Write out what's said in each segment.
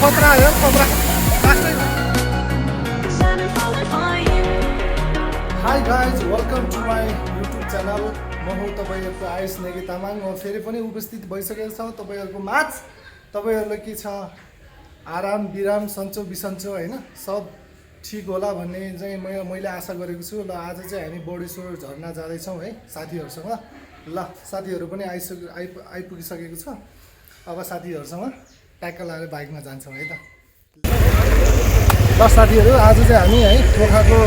खतरा हो खतरा hi guys welcome to my YouTube channel म हो तपाईँहरूको आयुष नेगी तामाङ म फेरि पनि उपस्थित भइसकेको छ तपाईँहरूको माझ तपाईँहरूलाई के छ आराम विराम सन्चो बिसन्चो होइन सब ठिक होला भन्ने चाहिँ मैले आशा गरेको छु ल आज चाहिँ हामी बौडेश्वर झरना जाँदैछौँ है साथीहरूसँग ल साथीहरू पनि आइपुगिसकेको छ अब साथीहरूसँग ट्याक्क लगाएर बाइकमा जान्छौँ है त ल साथीहरू आज चाहिँ हामी है पोखाको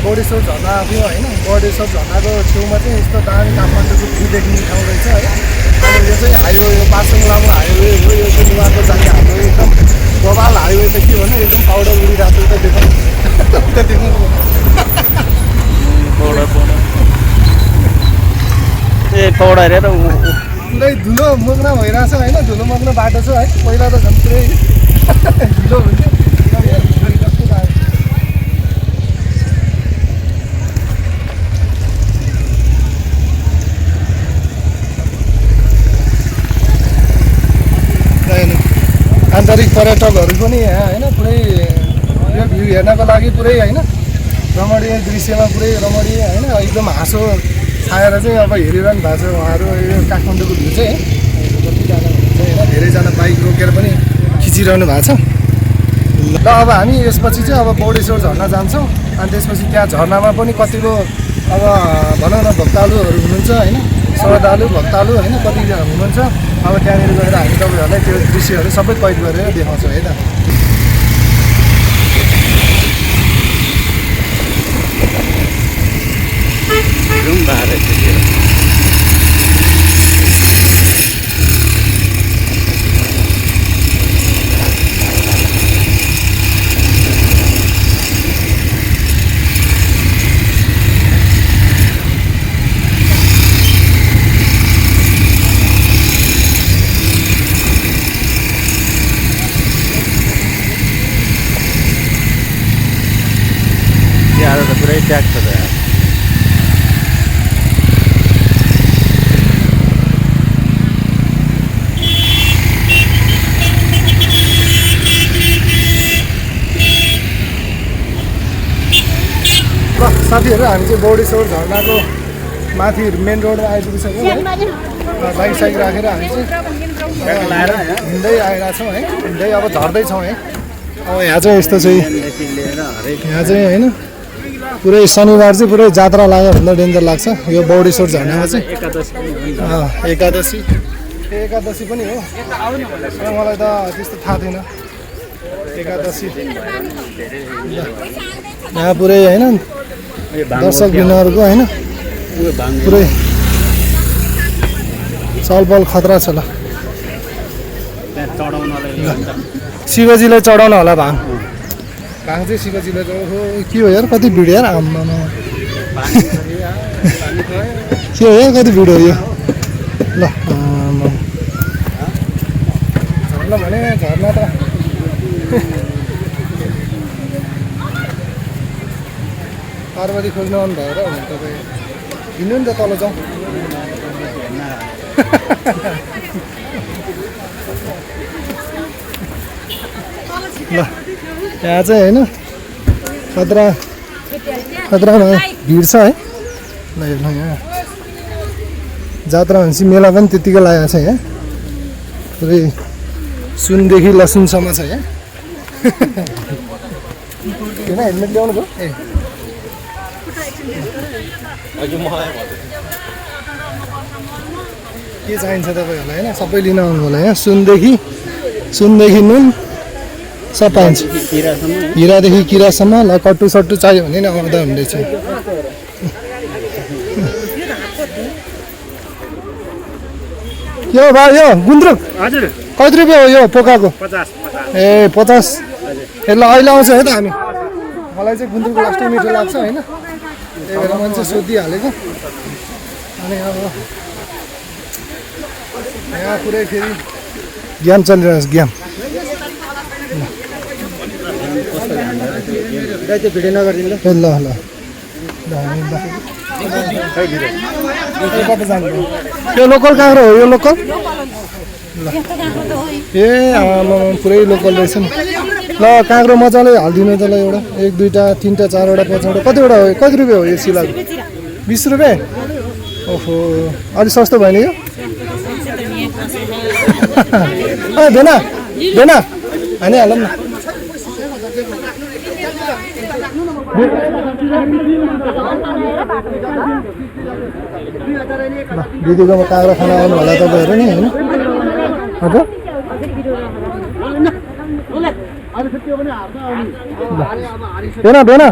बौडेश्वर झरना थियो होइन बौडेश्वर झरनाको छेउमा चाहिँ यस्तो दामी काठमाडौँको भ्यू देख्ने ठाउँ रहेछ है अब यो चाहिँ हाइवे यो पासाङ लामो हाइवे हो यो चाहिँ नुवाको जाने हाम्रो एकदम बबाल हाइवे त के भन्नु एकदम पाउडर उडिरहेको छ उता देख्नु ए पौडा रे त पुरै धुलो मग्न भइरहेछ होइन धुलो मग्न बाटो छ है पहिला त झन् पुरै धुलो हुन्थ्यो आन्तरिक पर्यटकहरू पनि यहाँ होइन पुरै यो भ्यू हेर्नको लागि पुरै होइन रमणीय दृश्यमा पुरै रमणीय होइन एकदम हाँसो छाएर चाहिँ अब हेरिरहनु भएको छ उहाँहरू यो काठमाडौँको भ्यू चाहिँ कतिजना हुन्छ होइन धेरैजना बाइक रोकेर पनि खिचिरहनु भएको छ ल अब हामी यसपछि चाहिँ अब बौडेश्वर झरना जान्छौँ अनि त्यसपछि त्यहाँ झरनामा पनि कतिको अब भनौँ न भक्तालुहरू हुनुहुन्छ होइन श्रद्धालु भक्तालु होइन कतिजना हुनुहुन्छ अब त्यहाँनिर गएर हामी तपाईँहरूलाई त्यो दृश्यहरू सबै कैद गरेर देखाउँछौँ है त पुरै ट्याग छ त यार साथीहरू हामी चाहिँ बौडेश्वर झरनाको माथि मेन रोडमा आइपुगिसक्यौँ है बाइक साइक राखेर हामी चाहिँ हिँड्दै आइरहेछौँ है हिँड्दै अब झर्दैछौँ है अब यहाँ चाहिँ यस्तो चाहिँ यहाँ चाहिँ होइन पुरै शनिबार चाहिँ पुरै जात्रा लाग्यो भन्दा डेन्जर लाग्छ यो बौडेश्वर झरनामा चाहिँ एकादशी पनि हो मलाई त त्यस्तो थाहा थिएन एकादशी यहाँ पुरै होइन दर्शक बिन्दुहरूको होइन पुरै चलपल खतरा छ ल शिवजीलाई चढाउन होला भाङ चाहिँ शिवजीलाई हो के हो यार कति भिड यार आम्मा के हो यार कति भिड हो यो ल झर्ना भने झर्ना त पार्वती खोज्न आउनु भएर भने तपाईँ हिँड्नु नि त तल जाउँ ल यहाँ चाहिँ होइन खतरामा भिड छ है ल हेर्नु यहाँ जात्रा भनेपछि मेला पनि त्यत्तिकै लागेको छ यहाँ पुरै सुनदेखि लसुनसम्म छ यहाँ किन हेलमेट ल्याउनु भयो ए के चाहिन्छ तपाईँहरूलाई होइन सबै लिन आउनु होला यहाँ सुनदेखि नुन सब पाइन्छ हिरादेखि किरासम्म ल कट्टु सट्टु चाहियो भने नि आउँदा हुँदैछ यो भाइ यो गुन्द्रुक हजुर कति रुपियाँ हो यो पोकाको 50 ए 50 ए ल अहिले आउँछ है त हामी मलाई चाहिँ गुन्द्रुक लास्टै मिठो लाग्छ होइन त्यही भएर मान्छे सोधिहालेको अनि अब यहाँ पुरै फेरि गेम चलिरहेको छ गेम भिडियो नगरिदिनु ल ल ल यो लोकल काँक्रो हो यो लोकल ए आमा पुरै लोकल रहेछ नि ल काँक्रो मजाले हालिदिनु त ल एउटा 1 2 टा 3 टा 4 वटा 5 वटा कतिवटा हो कति रुपियाँ हो यो सिलाको 20 रुपियाँ ओहो अलि सस्तो भयो नि यो भेना भेना हानिहालौँ न दिदीकोमा काँक्रो खाना आउनु होला तपाईँहरू नि होइन हजुर भेना भेना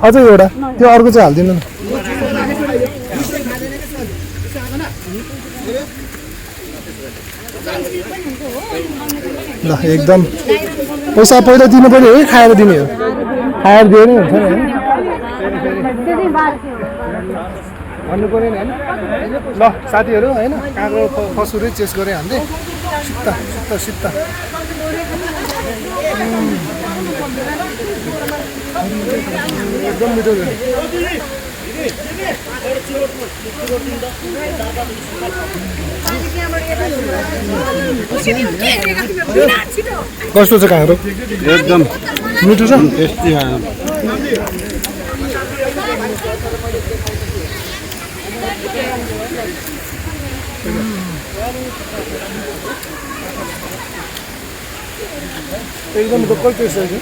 अझै एउटा त्यो अर्को चाहिँ हालिदिनु न ल एकदम पैसा पहिला दिनु पर्यो है खाएर दिने हो खाएर दियो नि हुन्छ नि भन्नु पऱ्यो नि होइन ल साथीहरू होइन काँक्रो फसुरै चेस गरेँ हामीले सित्ता सित्ता सित्ता एकदम मिठो कस्तो छ काँक्रो एकदम मिठो छ टेस्टी एकदम लोकल टेस्ट रहेछ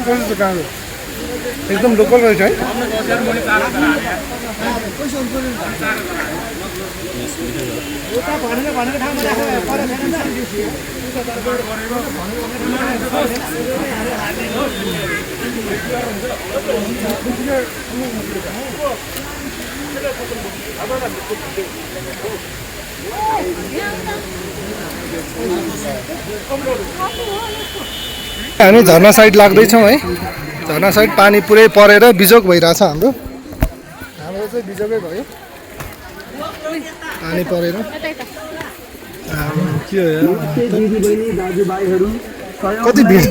कस्तो छ काँक्रो एकदम लोकल रहेछ है हामी झरना साइड लाग्दैछौँ है झरना साइड पानी पुरै परेर बिजोग भइरहेछ हाम्रो चाहिँ बिजोगै भयो पानी परेर के हो यार कति भिड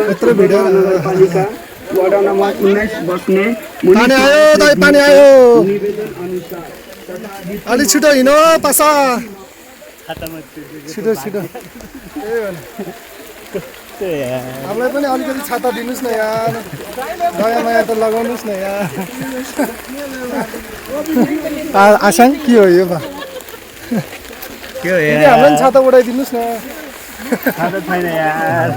यत्रो भिड पानी आयो दाइ पानी आयो अलि छिटो हिँड्नु पासा छिटो छिटो हामीलाई पनि अलिकति छाता दिनुहोस् न यार दया माया त लगाउनुहोस् न यार आसाङ के हो यो बा के हो हामीलाई पनि छाता उडाइदिनुहोस् न छैन यार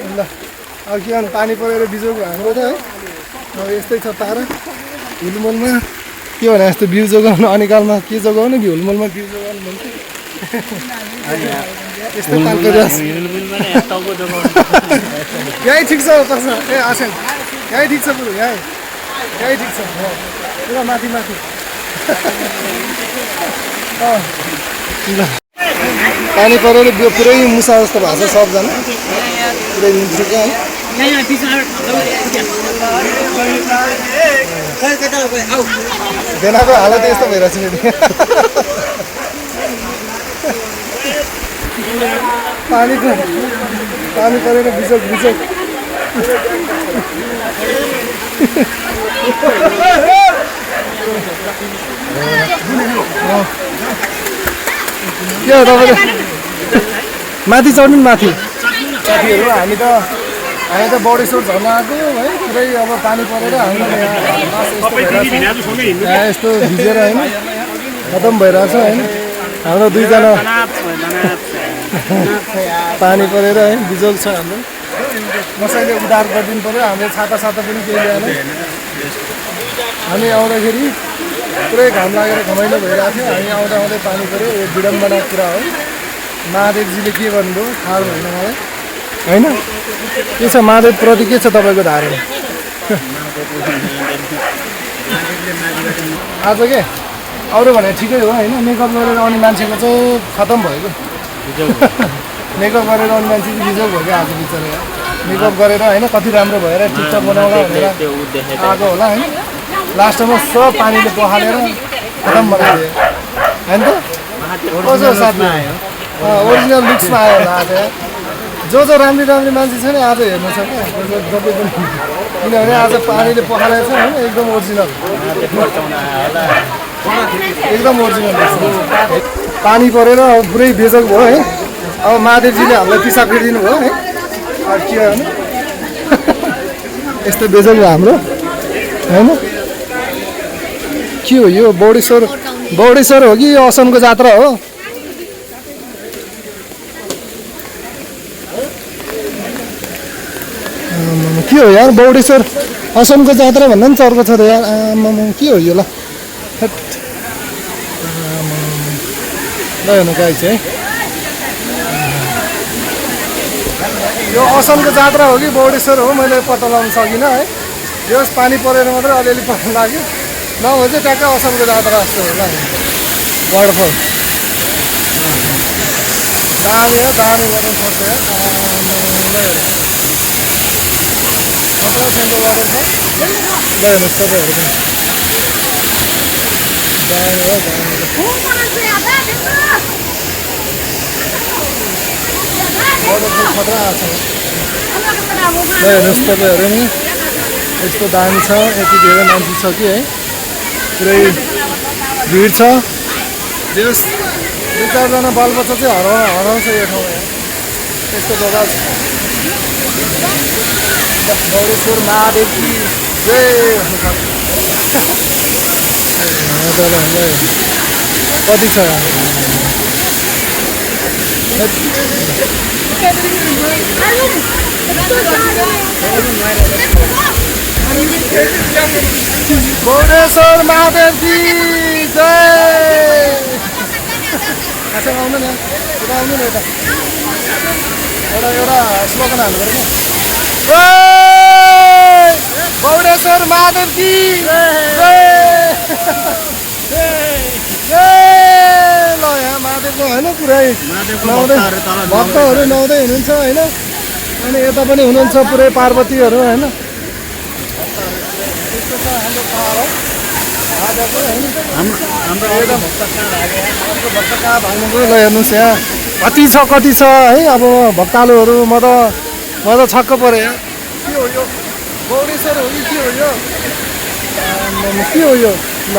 ल अब के गर्नु पानी परेर बिजोग हाम्रो त है अब यस्तै छ तारा हुलमुलमा के भने जस्तो बिउ जोगाउनु अनिकालमा के जोगाउनु कि हुलमुलमा बिउ जोगाउनु भन्छ यस्तै तालको यहीँ ठिक छ कसो ए आसन यहीँ ठिक छ बरु यहीँ ठिक छ पुरा माथि माथि पानी परेर बिउ पुरै मुसा जस्तो भएको छ सबजना पुरै निस्क्यो है भेनाको हालत यस्तो भइरहेछ नि पानी परेर बिजोग बिजोग के हो तपाईँले माथि चढ्नु नि माथि साथीहरू हामी त बडेश्वर झर्ना आएको है पुरै अब पानी परेर हाम्रो यहाँ यस्तो भिजेर होइन खतम भइरहेछ होइन हाम्रो दुईजना पानी परेर है बिजोग छ हाम्रो कसैले उद्धार गरिदिनु पऱ्यो हामीले छाता पनि केही ल्याएन हामी आउँदाखेरि पुरै घाम लागेर घमाइलो भइरहेको थियो हामी आउँदै पानी पऱ्यो यो विडम्बनाको कुरा हो महादेवजीले के गर्नुभयो थाहा भएन मलाई होइन के छ महादेवप्रति के छ तपाईँको धारणा आज के अरू भने ठिकै हो होइन मेकअप गरेर आउने मान्छेको चाहिँ खतम भएको मेकअप गरेर आउने मान्छे चाहिँ बिजोग भयो क्या आज बिचरा मेकअप गरेर होइन कति राम्रो भएर टिकटक बनाउला भनेर आएको होला होइन लास्टमा सब पानीले पखालेर खतम बनाइदियो होइन त कसो साथमा आयो ओरिजिनल लुक्समा आयो होला आज जो राम्री राम्री मान्छे छ नि आज हेर्नु छ क्या जति पनि किनभने आज पानीले पखालेको छ होइन एकदम ओरिजिनल एकदम ओरिजिनल पानी परेर पुरै बेजोग भयो है अब महादेवजीले हामीलाई पिसाब गरिदिनु भयो है अब के होइन यस्तो बेजोग भयो हाम्रो होइन के हो यो बौडेश्वर हो कि असमको जात्रा हो के हो यार बौडेश्वर असमको जात्रा भन्दा पनि चर्को छ त यार आमामा के हो यो ल हेर्नु गाई चाहिँ यो असमको जात्रा हो कि बौडेश्वर हो मैले पत्ता लगाउन सकिनँ है यो पानी परेर मात्रै अलिअलि पत्ता लाग्यो नभए चाहिँ ट्याक्कै असमको जात्रा जस्तो होला वाटरफल दामी हो दामी वाटरफल छ खतरा सेन्टर वाटरफल ल हेर्नुहोस् तपाईँहरू पनि दामी हो वाटरफल खतरा आएको छ ल हेर्नुहोस् तपाईँहरू नि यस्तो दामी छ यति धेरै मान्छे छ कि है पुरै भिड छ जस दुई चारजना बालबच्चा चाहिँ हराउँछ यो ठाउँमा यस्तो जग्गा छ बौडेश्वर महादेवजी जय तपाईँहरूलाई कति छ बौडेश्वर महादेवजी जय अच्छा आउनु न यता आउनु न यता एउटा स्लोगन हाल्नु पऱ्यो क्या बौडेश्वर महादेवजी ल यहाँ महादेवको होइन पुरै नुहाउँदै भक्तहरू नुहाउँदै हुनुहुन्छ होइन अनि यता पनि हुनुहुन्छ पुरै पार्वतीहरू होइन त्यस्तो छ हाम्रो पाहाड आजको होइन भक्त कहाँ भाग्नु गयो ल हेर्नुहोस् यहाँ कति छ है अब भक्तालुहरू म त छक्क परेँ यहाँ के हो यो बौडेश्वर हो कि के हो यो के हो यो ल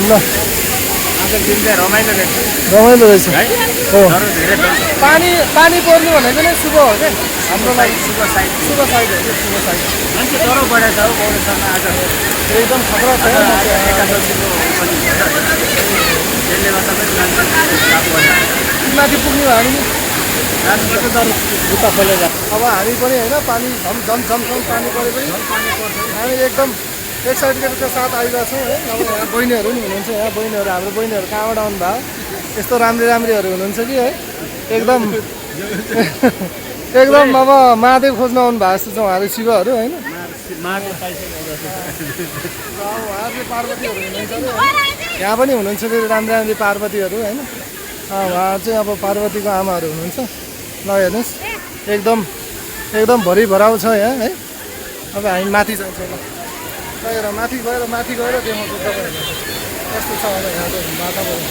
ल रमाइलो रहेछ हो पानी पर्नु भनेको नै शुभ हो क्या हाम्रो लागि शुभ साइड हो कि शुभ साइड मान्छे डरो बढेको छ हौ बौडेश्वरमा आज एकदम खतरा छ माथि पुग्ने हो हामी जुत्ता खोलेर अब हामी पनि होइन पानी झम पानी परे पनि हामी एकदम एक्साइटेडको साथ आइरहेको छौँ है अब यहाँ बहिनीहरू पनि हुनुहुन्छ यहाँ बहिनीहरू हाम्रो बहिनीहरू कहाँबाट आउनु भयो यस्तो राम्रीहरू हुनुहुन्छ कि है एकदम अब महादेव खोज्न आउनु भएको जस्तो छ उहाँहरू शिवहरू होइन उहाँहरूले पार्वतीहरू हुनुहुन्छ यहाँ पनि हुनुहुन्छ फेरि राम्री पार्वतीहरू होइन उहाँ चाहिँ अब पार्वतीको आमाहरू हुनुहुन्छ ल हेर्नुहोस् एकदम भरिभराउ छ यहाँ है अब हामी माथि जान्छौँ ल माथि गएर देखाउँछु तपाईँहरूलाई कस्तो छ होला यहाँको वातावरण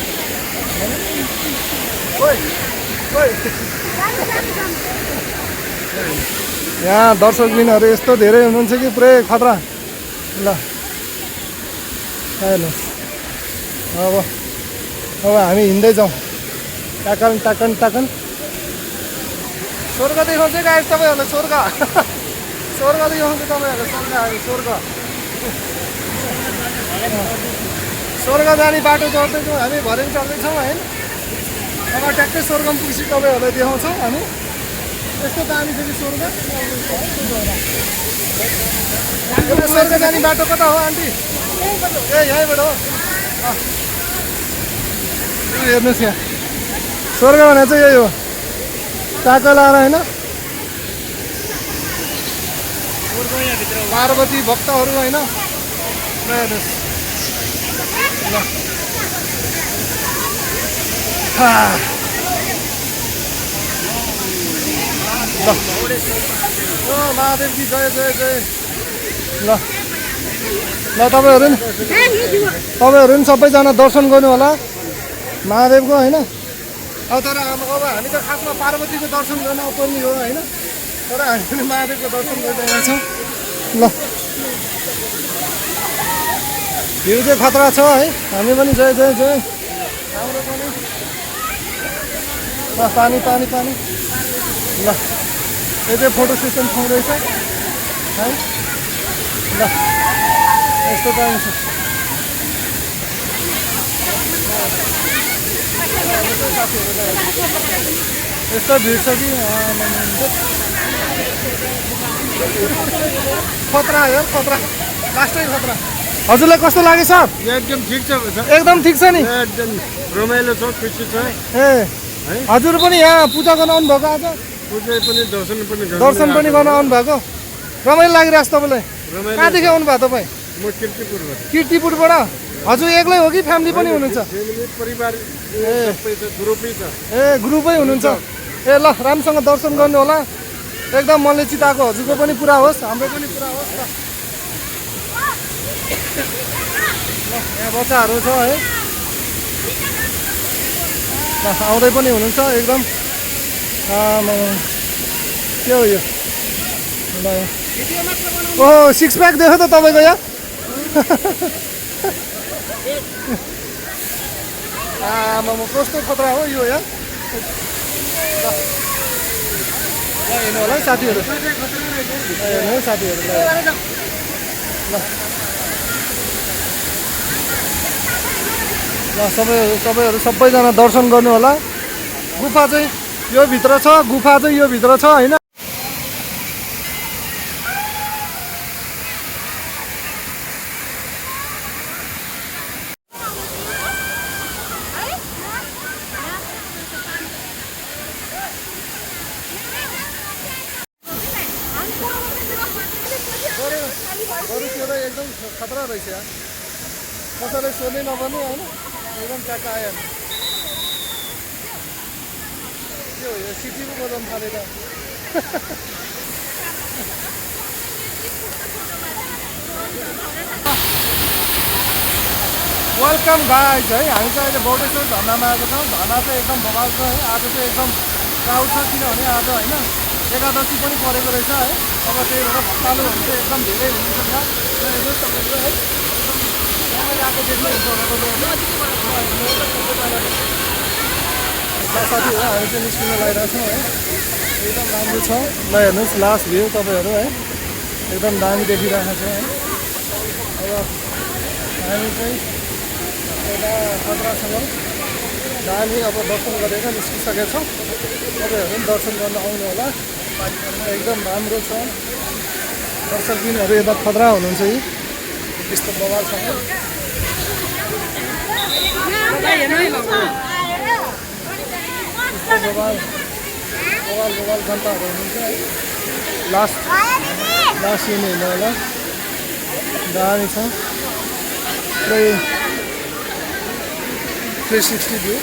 यहाँ दर्शकबिनहरू यस्तो धेरै हुनुहुन्छ कि पुरै खतरा ल हेर्नुहोस् अब हामी हिँड्दै जाउँ टाकन स्वर्ग देखाउँछ गाइस तपाईँहरूलाई स्वर्ग देखाउँछ तपाईँहरूलाई स्वर्ग जाने बाटो चढ्दैछौँ हामी भरे चढ्दैछौँ होइन अब ट्याक्कै स्वर्गमा पुग्छ तपाईँहरूलाई देखाउँछौँ हामी यस्तो दामी छ कि स्वर्ग जाने बाटो कता हो आन्टी यहीँबाट हो हेर्नुहोस् यहाँ स्वर्ग भने चाहिँ यही हो टाका लाएर होइन पार्वती भक्तहरू होइन हेर्नुहोस् महादेवजी जय ल तपाईँहरू नि सबैजना दर्शन गर्नु होला महादेवको होइन अब तर अब हामी त खासमा पार्वतीको दर्शन गर्न आउनुपर्ने हो होइन, तर हामी पनि महादेवको दर्शन गरिरहेका छौँ। ल भ्यू चाहिँ खतरा छ है, हामी पनि जय जय जय। हाम्रो पनि ल पानी पानी पानी। ल यो चाहिँ फोटो सेसन ठाउँ रहेछ है। ल यस्तो पाइन्छ। यस्तो भिड छ कि खतरा हो खतरा, लास्टै खतरा। हजुरलाई कस्तो लाग्यो सर? एकदम ठिक छ, एकदम ठिक छ नि, एकदम रमाइलो छ, खुसी छ। ए हजुर पनि यहाँ पूजा गर्न आउनु भएको? आज पूजा पनि दर्शन पनि गर्न आउनु भएको? रमाइलो लागिरहेको छ तपाईँलाई? कहाँदेखि आउनु भयो तपाईँ? म किर्तिपुरबाट। किर्तिपुरबाट? हजुर एक्लै हो कि फ्यामिली पनि हुनुहुन्छ? परिवार ग्रुपै छ। ए ग्रुपै हुनुहुन्छ? ए ल राम्रोसँग दर्शन गर्नु होला, एकदम मनले चिताएको हजुरको पनि पुरा होस्, हाम्रो पनि पुरा होस्। ल यहाँ बच्चाहरू छ है, आउँदै पनि हुनुहुन्छ एकदम। के हो यो? ल ओहो सिक्स प्याक देख्यो त तपाईँको यहाँ? आमा कस्तो खतरा हो यो यहाँ। हेर्नु होला है साथीहरू, हेर्नु है साथीहरू। ल सबैजना दर्शन गर्नु होला। गुफा चाहिँ यो भित्र छ, गुफा चाहिँ यो भित्र छ होइन। एकदम खतरा रहेछ यार, कसैलाई सोध्नै नपर्ने होइन, एकदम ट्याक्क आयो। के हो यो सिटीको बजाउनु थालेर? वेलकम गाइज है, हामी चाहिँ अहिले बौडेश्वर झरनामा आएको छौँ। झरना चाहिँ एकदम बवाल छ है। आज चाहिँ एकदम क्राउड छ, किनभने आज होइन एकादशी पनि परेको रहेछ है। अब त्यही भएर भक्तालुहरू चाहिँ एकदम धेरै हुनुहुन्छ यहाँ। हेर्नुहोस् तपाईँहरू है, एकदम आएको देख्नुहुन्छ साथीहरू। हामी चाहिँ निस्किन लागिरहेको छौँ है, एकदम राम्रो छ। ल हेर्नुहोस् लास्ट भ्यू तपाईँहरू है, एकदम दामी देखिरहेको छ है। अब हामी चाहिँ एउटा खतरासँग दामी अब दर्शन गरेर निस्किसकेका छौँ। तपाईँहरू पनि दर्शन गर्न आउनु होला, एकदम राम्रो छ। दर्शक दिनहरू यता खतरा हुनुहुन्छ यी, यस्तो बवाल छ। बवाल जनताहरू हुनुहुन्छ है। लास्ट सिन हेर्नु होला, दामी छ। 360 भ्यू।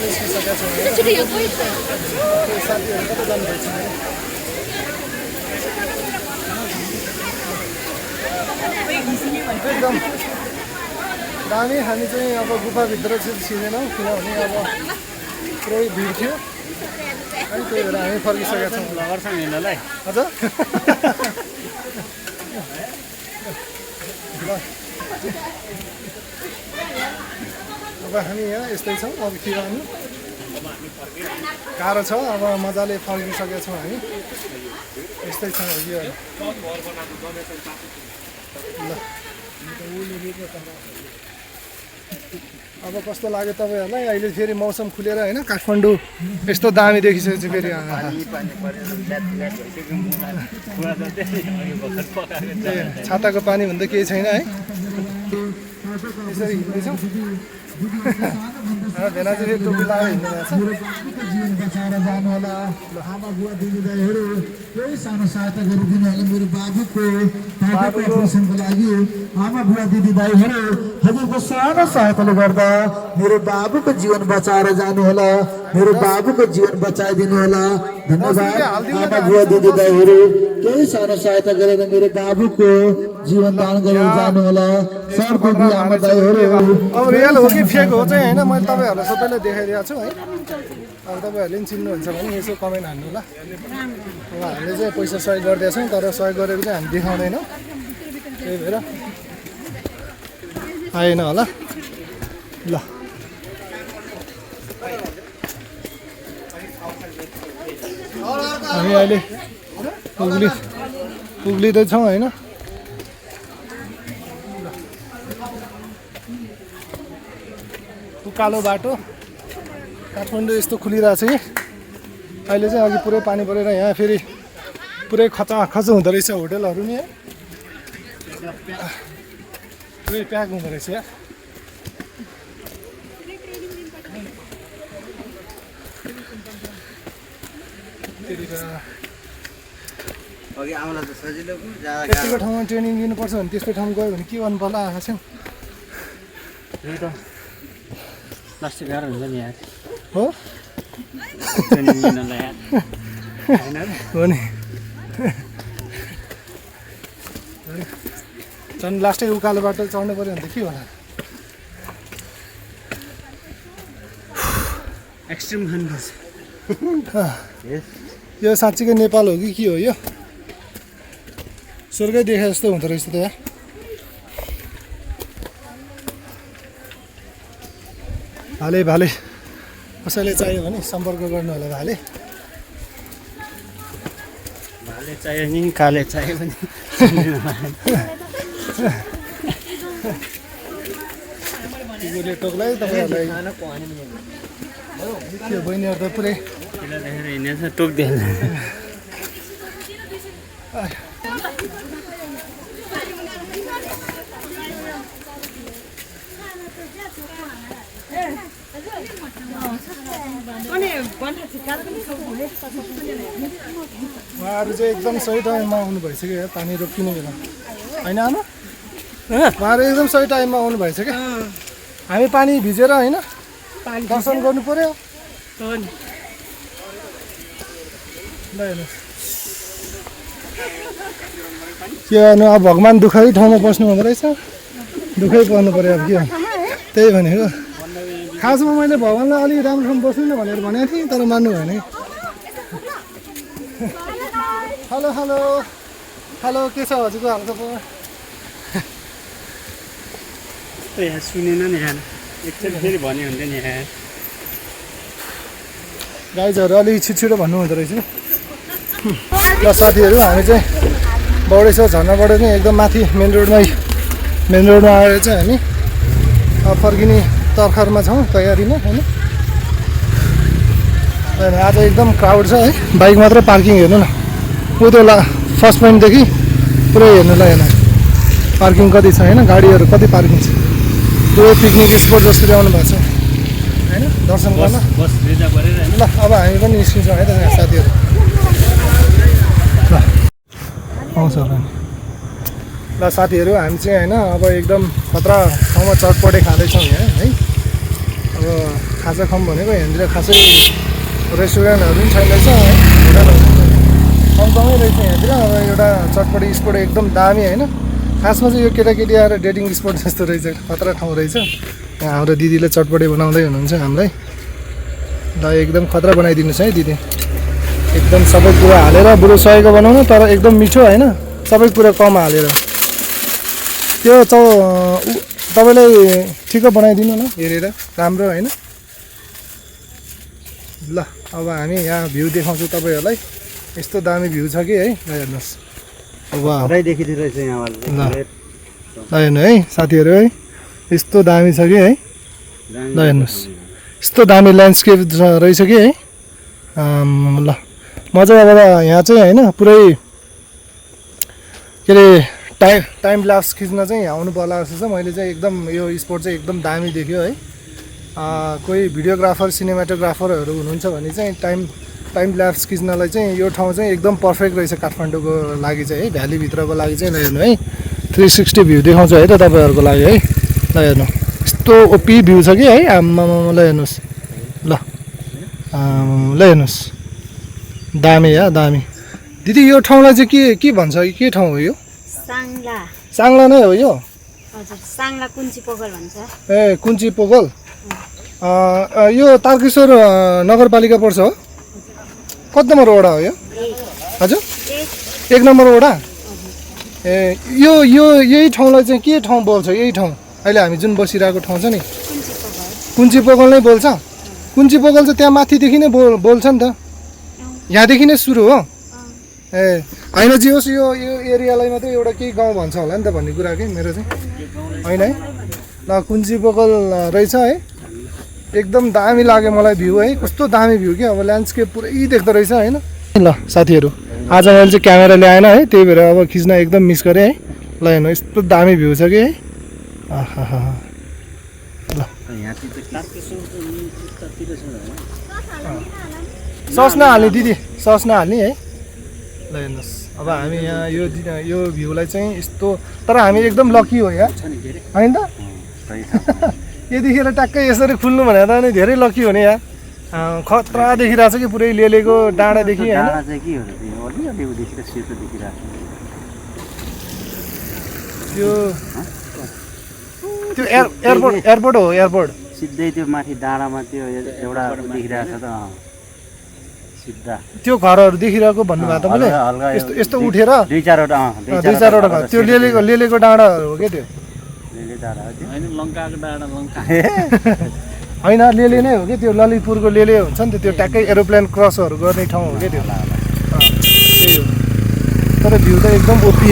निस्किसकेका छौँ। साथीहरू कता जानुभएछ? एकदम दामी। हामी चाहिँ अब गुफाभित्र चाहिँ छिर्दैनौँ, किनभने अब पुरै भिड थियो है, त्यही भएर हामी फर्किसकेका छौँ। लगरसँग हिँड्नलाई हजुर अब हामी यहाँ यस्तै छौँ। अब के गर्नु, गाह्रो छ। अब मजाले फर्किसकेका छौँ हामी, यस्तै छ यो। ल अब कस्तो लाग्यो तपाईँहरूलाई? अहिले फेरि मौसम खुलेर होइन, काठमाडौँ यस्तो दामी देखिसकेपछि फेरि छाताको पानी भन्दा केही छैन है। यसरी हिँड्दैछौँ, भेना चाहिँ टोपी लगाएर हिँड्नु भएको छ। जीवन बचाएर जानु होला। आमा बुवा दिदीबहिनीहरू केही सानो सहायता गरिदिनु होला। मेरो बाबुको अपरेसनको लागि आमा बुवा दिदीबहिनीहरू हजुरको सानो सहायताले गर्दा मेरो बाबुको जीवन बचाएर जानु होला। मेरो बाबुको जीवन बचाइदिनु होला। धन्यवाद आमा बुवा दिदीबहिनीहरू, केही सानो सहायता गरेर मेरो बाबुको जीवन दान गरेर जानुहोला सर्को आमा दाइहरू अब रियल हो कि फेक हो चाहिँ होइन मैले तपाईँहरूलाई सबैलाई देखाइदिएको छु है अब तपाईँहरूले पनि चिन्नुहुन्छ भने यसो कमेन्ट हान्नु होला अब हामीले चाहिँ पैसा सहयोग गरिदिएछौँ तर सहयोग गरेको चाहिँ हामी देखाउँदैनौँ त्यही भएर आएन होला ल हामी अहिले पुग्लिँदैछौँ होइन कालो बाटो काठमाडौँ यस्तो खुलिरहेको छ कि अहिले चाहिँ अघि पुरै पानी परेर यहाँ फेरि पुरै खचाखच हुँदो रहेछ होटलहरू नि है पुरै प्याक हुँदो रहेछ यहाँ त्यतिको ठाउँमा ट्रेनिङ दिनुपर्छ भने त्यस्तो ठाउँ गयो भने के गर्नु पर्ला आएको छ प्लास्टिक गाह्रो हुन्छ नि यार हो हो नि झन् लास्टै उकालो बाटो चढ्नु पऱ्यो भने त के होला एक्सट्रिम खानुपर्छ यो साँच्चीकै नेपाल हो कि के हो यो स्वर्गै देखे जस्तो हुँदो रहेछ त यार भाले कसैले चाहियो भने सम्पर्क गर्नु होला भाले चाहियो नि काले चाहियो भने तिमीले टोक्ला है तपाईँहरूलाई त्यो बहिनीहरू त पुरै देखेर हिँडेछ टोक्दैन उहाँहरू चाहिँ एकदम सही टाइममा आउनु भइसक्यो यार पानी रोकिने बेला होइन आमा उहाँहरू एकदम सही टाइममा आउनु भएछ क्या हामी पानी भिजेर होइन दर्शन गर्नु पर्यो ल हेर्नुहोस् के गर्नु अब भगवान् दुःखै ठाउँमा बस्नु हुँदो रहेछ दुःखै पर्नु पर्यो अब के त्यही भनेको खासमा मैले भगवान्लाई अलिक राम्रोसँग बस्नु न भनेर भनेको थिएँ तर मान्नु भएन हेलो हेलो हेलो के छ हजुरको हालखबर यहाँ सुनेन नि यहाँ एकचोटि फेरि भन्यो हुन्थ्यो नि यहाँ गाइजहरू अलिक छिटो भन्नु हुँदो रहेछ ल साथीहरू हामी चाहिँ बौडेश्वर झर्नाबाट चाहिँ एकदम माथि मेन रोडमा आएर चाहिँ हामी फर्किने तर्खरमा छौँ तयारीमा होइन आज एकदम क्राउड छ है बाइक मात्र पार्किङ हेर्नु न त्यो फर्स्ट पोइन्टदेखि पुरै हेर्नु ल हेर्नु पार्किङ कति छ होइन गाडीहरू कति पार्किङ छ पुरै पिकनिक स्पोट जसरी आउनु भएको छ होइन दर्शन गर्न ल अब हामी पनि निस्किन्छौँ है त यहाँ साथीहरू ल आउँछ होला नि ल साथीहरू हामी चाहिँ होइन अब एकदम खतरा ठाउँमा चटपटे खाँदैछौँ यहाँ है अब खाजा खाऊँ भनेको यहाँनिर खासै रेस्टुरेन्टहरू पनि छैन रहेछ है होटलहरू कमै रहेछ यहाँतिर अब एउटा चटपटे स्पोट एकदम दामी होइन खासमा चाहिँ यो केटाकेटी आएर डेटिङ स्पोट जस्तो रहेछ खतरा ठाउँ रहेछ यहाँ हाम्रो दिदीले चटपटे बनाउँदै हुनुहुन्छ हामीलाई ल एकदम खतरा बनाइदिनुहोस् है दिदी एकदम सबै कुरा हालेर बुढो सयको बनाउनु तर एकदम मिठो होइन सबै कुरा कम हालेर त्यो तपाईँलाई ठिक बनाइदिनु न हेरेर राम्रो होइन ल अब हामी यहाँ भ्यू देखाउँछु तपाईँहरूलाई यस्तो दामी भ्यू छ कि है ल हेर्नुहोस् अब देखिदिरहेछ यहाँ ल हेर्नु है साथीहरू है यस्तो दामी छ कि है ल हेर्नुहोस् यस्तो दामी ल्यान्डस्केप रहेछ कि है ल म चाहिँ अब यहाँ चाहिँ होइन पुरै के अरे टाइम ल्याप्स खिच्न चाहिँ यहाँ आउनु पर्ला जस्तो छ मैले चाहिँ एकदम यो स्पोट चाहिँ एकदम दामी देख्यो है कोही भिडियोग्राफर सिनेमाटोग्राफरहरू हुनुहुन्छ भने चाहिँ टाइम ल्याप्स खिच्नलाई चाहिँ यो ठाउँ चाहिँ एकदम पर्फेक्ट रहेछ काठमाडौँको लागि चाहिँ है भ्यालीभित्रको लागि चाहिँ ल हेर्नु है 360 भ्यू देखाउँछ है त तपाईँहरूको लागि है ल हेर्नु यस्तो ओपी भ्यू छ कि है आम्मामा ल हेर्नुहोस् ल हेर्नुहोस् दामी या दामी दिदी यो ठाउँलाई चाहिँ के भन्छ के ठाउँ हो यो साङ्ला नै हो यो हजुर साङ्ला कुञ्ची पोखर भन्छ ए कुञ्ची पोखल यो तारकेश्वर नगरपालिका पर्छ हो कति नम्बर वडा हो यो हजुर 1 नम्बर वडा ए यो यो यही ठाउँलाई चाहिँ के ठाउँ बोल्छ यही ठाउँ अहिले हामी जुन बसिरहेको ठाउँ छ नि कुञ्ची पोखल नै बोल्छ कुञ्ची पोखल चाहिँ त्यहाँ माथिदेखि नै बोल्छ नि त यहाँदेखि नै सुरु हो ए होइन जे होस् यो एरियालाई मात्रै एउटा केही गाउँ भन्छ होला नि त भन्ने कुरा के मेरो चाहिँ होइन है ल कुञ्ची पोखल रहेछ है एकदम दामी लाग्यो मलाई भ्यू है कस्तो दामी भ्यू कि अब ल्यान्डस्केप पुरै देख्दो रहेछ होइन ल साथीहरू आज मैले चाहिँ क्यामेरा ल्याएन है त्यही भएर अब खिच्न एकदम मिस गरेँ है ल हेर्नु यस्तो दामी भ्यू छ कि है ल सस नहाल्ने दिदी सस नहाल्ने है ल हेर्नुहोस् अब हामी यहाँ यो भ्यूलाई चाहिँ यस्तो तर हामी एकदम लकी हो यहाँ होइन त यतिखेर ट्याक्कै यसरी खुल्नु भनेर त अनि धेरै लकी हो नि यहाँ खतरा देखिरहेको छ कि पुरै लेलेको डाँडादेखि होइन त्यो एयरपोर्ट हो एयरपोर्ट सिधै त्यो माथि डाँडामा त्यो एउटा देखिरहेको छ त सिधा त्यो घरहरू देखिरहेको भन्नुभयो तपाईँले यस्तो यस्तो उठेर दुई चारवटा घर त्यो लेलेको डाँडाहरू हो क्या त्यो होइन लेले नै हो कि त्यो ललितपुरको लेले हुन्छ नि त त्यो ट्याक्कै एरोप्लेन क्रसहरू गर्ने ठाउँ हो क्या त्यो त्यही हो तर भ्यू त एकदम ओपी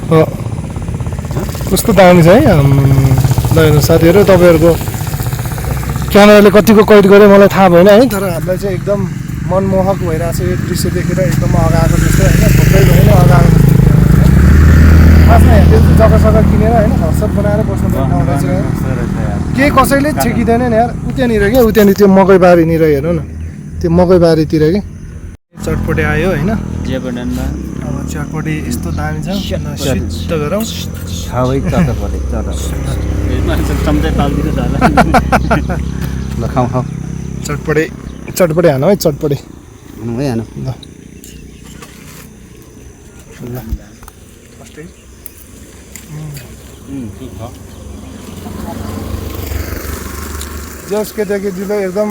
हो कस्तो दामी छ है ल हेर्नु साथीहरू तपाईँहरूको क्यामेराले कतिको कैद गर्यो मलाई थाहा भएन है तर हामीलाई चाहिँ एकदम मनमोहक भइरहेको छ यो दृश्य देखेर एकदम अगाएको जस्तो होइन थुप्रै भयो नि अगाएको खासमा त्यो जग्गा सग्गा किनेर होइन हर्सप बनाएर बस्नु ठाउँ रहेछ केही कसैले छेकिँदैन नि यार उत्यहाँनिर क्या उत्यहाँनिर त्यो मकैबारीनिर हेर्नु न त्यो मकैबारीतिर कि चटपटे आयो होइन अब चटपटे यस्तो दामी छ सिद्ध गरौँ ल खाऊ खाऊ चटपटे हानौँ है चटपटे भइहाल्नु ल जस केटाकेटीलाई एकदम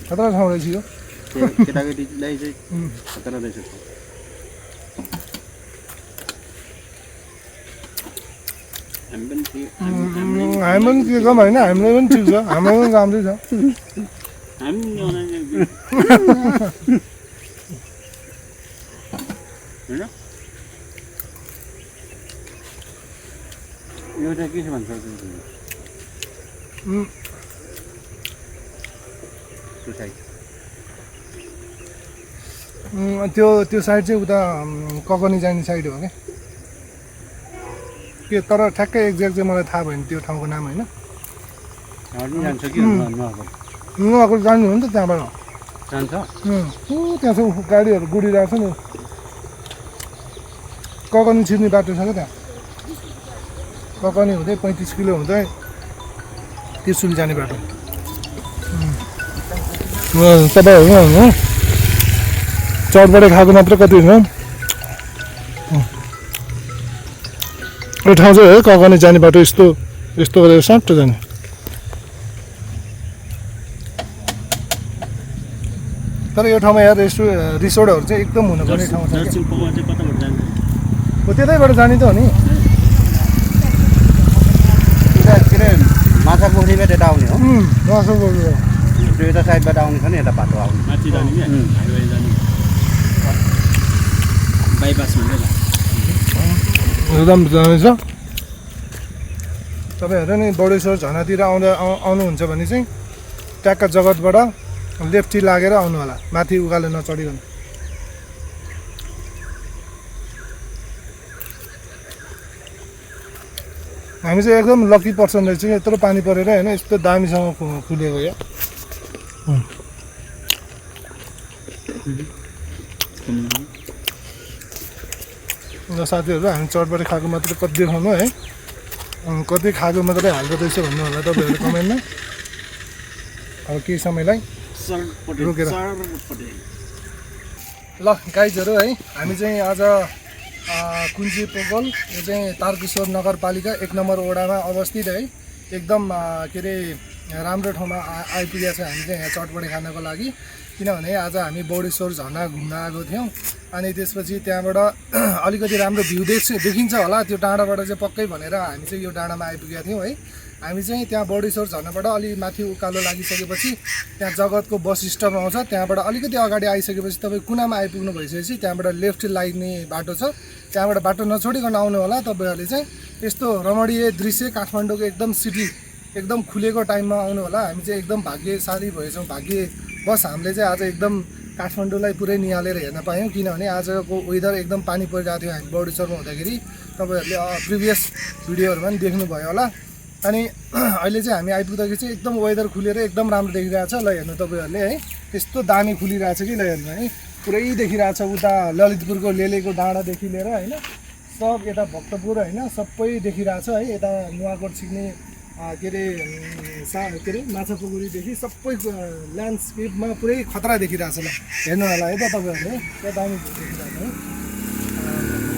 खतरा ठाउँ रहेछ यो केटाकेटीलाई चाहिँ खतरा रहेछ हामी पनि के कम होइन हामीलाई पनि ठिक छ हामीलाई पनि राम्रै छ एउटा के छ भन्छ त्यो साइड चाहिँ उता ककनी जाने साइड हो क्या तर ठ्याक्कै एक्ज्याक्ट चाहिँ मलाई थाहा भएन त्यो ठाउँको नाम होइन जान्छ कि नुहाको जानु हो नि त त्यहाँबाट जान्छ त्यहाँ चाहिँ गाडीहरू गुडिरहेको छ नि ककनी छिर्ने बाटो छ क्या त्यहाँ ककनी हुँदै 35 किलो हुँदै त्रिशुली जाने बाटो तपाईँहरू चटपटे खाएको मात्र कति हुन्छ यो ठाउँ चाहिँ है ककनी जाने बाटो यस्तो गरेर साँटो जाने तर यो ठाउँमा यहाँ रिसोर्टहरू चाहिँ एकदम हुनुपर्ने ठाउँ छ हो त्यतैबाट जाने त हो नि के अरे माछा पोखरीबाट यता आउने हो माछा पोखरी यता साइडबाट आउने छ नि यता बाटो आउने माथि जाने क्या हाइवे जाने बाइपास भन्दै एकदम जानेछ तपाईँहरू नि बडेश्वर झनातिर आउनुहुन्छ भने चाहिँ ट्याक्का जगतबाट लेफ्टी लागेर आउनु होला माथि उकालो नचढिकन हामी चाहिँ एकदम लकी पर्सन रहेछ कि यत्रो पानी परेर होइन यस्तो दामीसँग खुलेको या साथीहरू हामी चटपटे खाएको मात्रै कति देखाउनु है कति खाएको मात्रै हाल्दो रहेछ भन्नु होला तपाईँहरू कमेन्टमा अब केही समयलाई सरपट्टि रोकेर। सरपट्टि ल गाइजहरू है हामी चाहिँ आज कुञ्ची पोकल यो चाहिँ तारकेश्वर नगरपालिका 1 नम्बर वडामा अवस्थित है एकदम के अरे राम्रो ठाउँमा आइपुगेको छ हामी चाहिँ यहाँ चटपटे खानको लागि किनभने आज हामी बौडेश्वर झरना घुम्न आएको थियौँ अनि त्यसपछि त्यहाँबाट अलिकति राम्रो भ्यू देखिन्छ होला त्यो डाँडाबाट चाहिँ पक्कै भनेर हामी चाहिँ यो डाँडामा आइपुगेका थियौँ है हामी चाहिँ त्यहाँ बौडेश्वर झरनाबाट अलि माथि उकालो लागिसकेपछि त्यहाँ जगतको बस स्टप आउँछ त्यहाँबाट अलिकति अगाडि आइसकेपछि तपाईँ कुनामा आइपुग्नु भइसकेपछि त्यहाँबाट लेफ्ट लाग्ने बाटो छ त्यहाँबाट बाटो नछोडिकन आउनु होला तपाईँहरूले चाहिँ यस्तो रमणीय दृश्य काठमाडौँको एकदम सिटी एकदम खुलेको टाइममा आउनु होला हामी चाहिँ एकदम भाग्यशाली भएछौँ भाग्यवश हामीले चाहिँ आज एकदम काठमाडौँलाई पुरै निहालेर हेर्न पायौँ किनभने आजको वेदर एकदम पानी परिरहेको थियो हामी बौडेश्वरमा हुँदाखेरि तपाईँहरूले प्रिभियस भिडियोहरूमा पनि देख्नुभयो होला अनि अहिले चाहिँ हामी आइपुग्दाखेरि चाहिँ एकदम वेदर खुलेर एकदम राम्रो देखिरहेको छ ल हेर्नु तपाईँहरूले है यस्तो दामी खुलिरहेको छ कि ल हेर्नु है पुरै देखिरहेको छ उता ललितपुरको लेलेको डाँडादेखि लिएर होइन सब यता भक्तपुर होइन सबै देखिरहेको छ है यता नुवाकोट छिक्ने के अरे माछापुकुरीदेखि सबै ल्यान्डस्केपमा पुरै खतरा देखिरहेको छ ल हेर्नु होला है त तपाईँहरूले क्या दामी भ्यू देखिरहेको है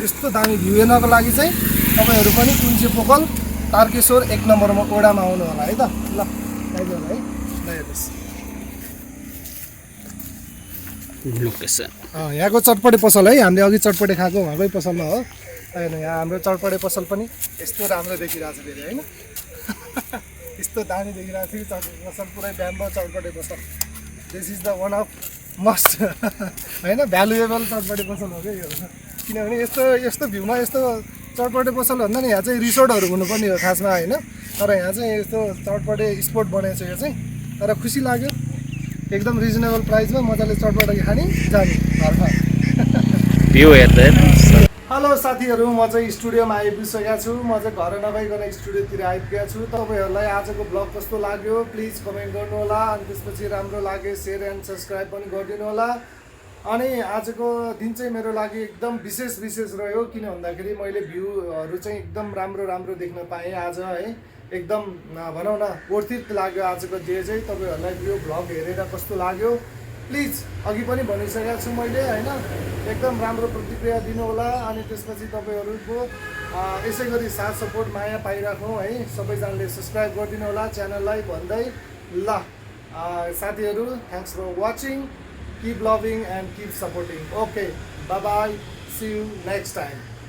यस्तो दामी भ्यू हेर्नको लागि चाहिँ तपाईँहरू पनि कुञ्ची पोकल तारकेश्वर 1 नम्बरमा वडामा आउनु होला है त ल आइदिनु होला है ल हेर्नुहोस् लोकेसन यहाँको चटपटे पसल है हामीले अघि चटपटे खाएको उहाँकै पसलमा हो हेर्नु यहाँ हाम्रो चटपटे पसल पनि यस्तो राम्रो देखिरहेको छ फेरि होइन यस्तो दामी देखिरहेको थियो चटपटे पसल पुरै ब्याम्बो चटपटे पसल this is the one of must होइन भ्यालुएबल चटपटे पसल हो क्या यो किनभने यस्तो भ्यूमा यस्तो चटपटे पसल भन्दा नि यहाँ चाहिँ रिसोर्टहरू हुनुपर्ने हो खासमा होइन तर यहाँ चाहिँ यस्तो चटपटे स्पोट बनाएको छ यो चाहिँ तर खुसी लाग्यो एकदम रिजनेबल प्राइसमा मजाले चटपटे खाने जाने घरमा भ्यू हेर्दै हेलो साथीहरू म चाहिँ स्टुडियोमा आइपुगिसकेको छु म चाहिँ घर नभइकन स्टुडियोतिर आइपुगेको छु तपाईँहरूलाई आजको ब्लग कस्तो लाग्यो प्लिज कमेन्ट गर्नु होला अनि त्यसपछि राम्रो लाग्यो सेयर एन्ड सब्सक्राइब पनि गरिदिनु होला अनि आजको दिन चाहिँ मेरो लागि एकदम विशेष रह्यो किन भन्दाखेरि मैले भ्यूहरू चाहिँ एकदम राम्रो देख्न पाएँ आज है एकदम भनौँ न वर्थित लाग्यो आजको डे चाहिँ तपाईँहरूलाई यो भ्लग हेरेर कस्तो लाग्यो प्लिज अघि पनि भनिसकेको छु मैले होइन एकदम राम्रो प्रतिक्रिया दिनु होला अनि त्यसपछि तपाईँहरूको यसै गरी साथ सपोर्ट माया पाइराखौँ है सबैजनाले सब्सक्राइब गरिदिनु होला च्यानललाई भन्दै ल साथीहरू thanks for watching keep loving and keep supporting. Okay, bye bye, see you next time.